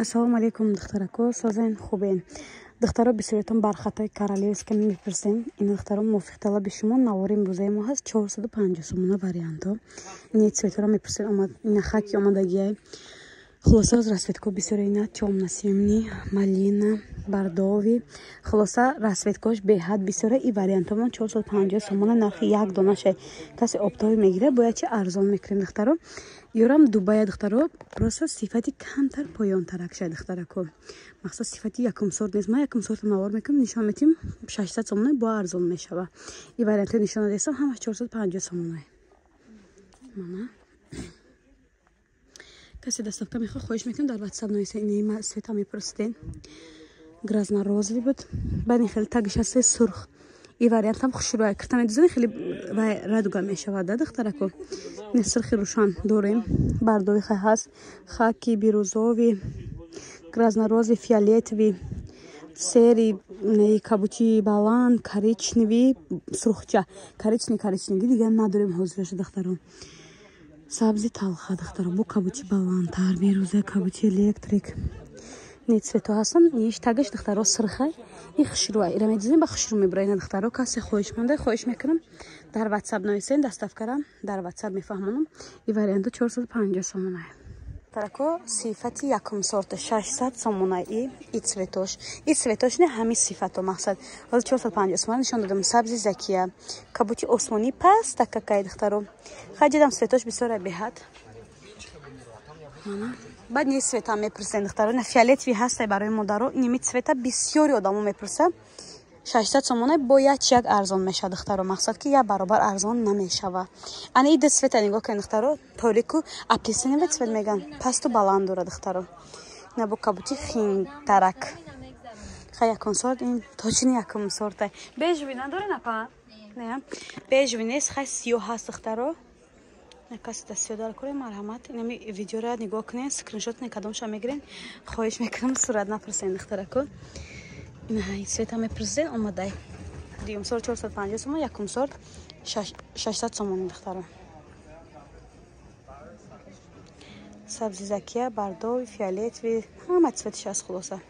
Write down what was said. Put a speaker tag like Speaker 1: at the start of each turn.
Speaker 1: Ассалому алайкум, духтарако, созен, хубен. Духтаро, бисёриятон бархатҳои королевский мепурсен. Ин духтаро, мувофиқ талаби шумо навори имрӯзаи мо ҳаст 450 сомона вариантҳо. Ин цветҳоро мепурсен, омад, ина хаки омадагиай. Хулоса, расцветко бисёре, ина тёмно-синий, малина, бордовый. Хулоса, расцветкош беҳад бисёре. И вариантҳо 450 сомона нархи як донашай. Касе оптовый мегирад, бояд чи арзон мекунем, духтаро. Ёрам Дубая, духтаро, просто сифати камтар поёнтарак шай, духтарако. Мақсад, сифати якум сорт нест. Ман якум сорта навор мекунам, нишон метим, 600 сомона бо арзон мешава. И вариантҳо нишон додастам, ҳамаш 450 сомона. Мана. Касе доставка мехоҳад, хоҳиш мекунам, дар WhatsApp нависа. Ина цвета мепурсиден. Грязно-розовый буд. Баъд ин хеле тагиш ҳаст сурх. И вариантам хушрӯя. Кирта медузани, хеле вай радуга мешавад, да, духтарако. Ин сурхи рӯшан дорем. Бордовый хай ҳаст. Хаки, бирюзовый, грязно-розовый, фиолетовый, серый, кабути баланд, коричневый, сурхча. Коричневый, коричневый дигар надорем ҳозираша, духтарон. Сабзи талха, духтаро, бо кабути баландтар, бирюза, кабути электрик. Не цвето ҳастан, иш тагаш, духтаро, сирхай, и хушрӯа. Ира медизем, ба хушрӯ мебура. Ина, духтаро, касе хоҳишманда, хоҳиш мекунам, дар WhatsApp нависен, доставкарам дар WhatsApp мефаҳмонам. И варианту 450 сомона. Тарако, сифати якум сорта 600 сомона и цветош. И цветош не ҳами сифато, мақсад. Ҳозир 450 сомона нишон додам. Сабзи закия. Кабути осмонӣ паста какай, духтаро. Хаҷадам цветош бисёра беҳад. Мана. Баъд не цвета мепурсен, духтаро. На фиолетовый ҳастай барои модаро. Иними цвета бисёри одамо мепурсанд. 600 сомона бо як чи як арзон мешавад, духтаро. Мақсад, ки як баробар арзон намешавад. Ана и ду цвета нигоҳ кунед, духтаро. Торику апельсиновый цвет меган. Пасту баланд дора, духтаро. Ина бо кабути хинтарак. Хай, якум сорт, ин точно якум сорта. Бежевый надоре, напа? Не. Бежевый нест, хай сиёҳ ҳаст, духтаро. Касе дастиё дар куре, марҳамат. Инами видеоро нигоҳ кунед, скриншот кунед, кадомша мегирен. Хоҳиш мекунам, сурат напурсен, духтарако. Ина цвета мепурсен, омадай. Дуюм сорт 450 сомон, якум сорт 600 сомон, духтаро. Сабзи закия, бордовый, фиолетовый, ҳама цветиш аст, хулоса.